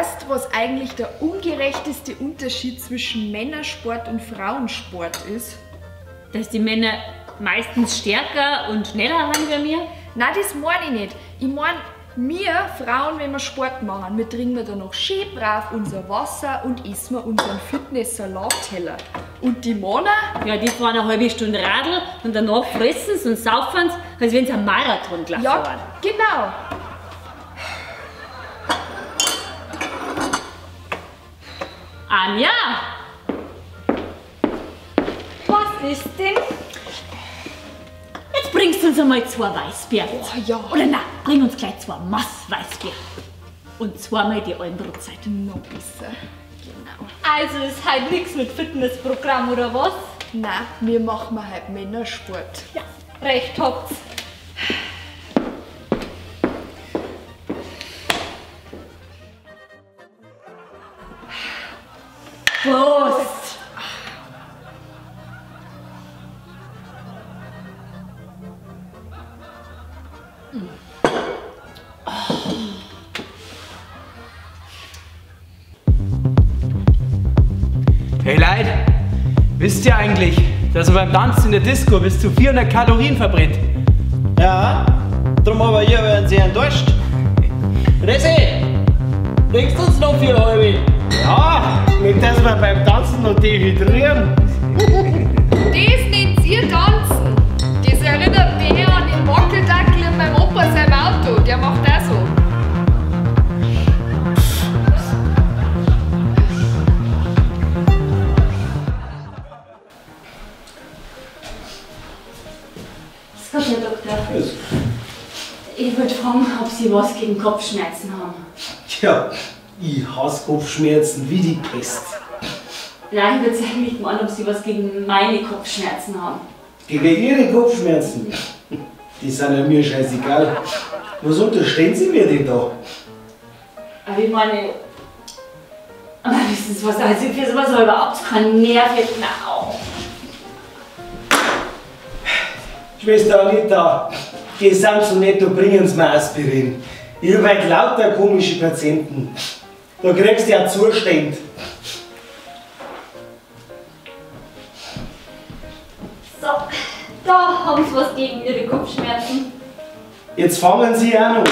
Weißt, was eigentlich der ungerechteste Unterschied zwischen Männersport und Frauensport ist? Dass die Männer meistens stärker und schneller sind wie wir? Nein, das meine ich nicht. Ich meine, wir Frauen, wenn wir Sport machen, wir trinken dann noch schön brav unser Wasser und essen wir unseren Fitness-Salatteller. Und die Männer? Ja, die fahren eine halbe Stunde Radl und danach fressen sie und saufen sie, als wenn sie einen Marathon gelaufen waren. Ja, genau. Anja! Was ist denn? Jetzt bringst du uns einmal 2 Weißbier. Oh ja. Oder nein, bring uns gleich 2 Mass Weißbier. Und zweimal die Almbrotzeit. Noch besser. Genau. Also ist halt nichts mit Fitnessprogramm oder was? Nein, wir machen halt Männersport. Ja, recht habt's. Prost! Hey Leute, wisst ihr eigentlich, dass man beim Tanzen in der Disco bis zu 400 Kalorien verbrennt? Ja, drum aber hier werden sie enttäuscht. Resi, bringst uns noch 4 halbe? Ja, nicht dass wir beim Tanzen noch dehydrieren. Das nennt ihr Tanzen. Das erinnert mich an den Wackeldackel in meinem Opa seinem Auto. Der macht auch so. Grüß Gott, Herr Doktor. Ich wollte fragen, ob Sie was gegen Kopfschmerzen haben. Tja, ich hasse Kopfschmerzen wie die Pest. Nein, ich würde eigentlich meinen, ob Sie was gegen meine Kopfschmerzen haben. Gegen Ihre Kopfschmerzen? Die sind ja mir scheißegal. Was unterstehen Sie mir denn da? Aber ich meine... Aber wissen Sie was, also für sowas habe ich überhaupt keinen Nerv. Au. Schwester Anita, die sind so nett, da bringen Sie mir Aspirin. Ich hab halt lauter komische Patienten. Da kriegst du ja Zustände. So, da haben Sie was gegen Ihre Kopfschmerzen. Jetzt fangen Sie auch noch.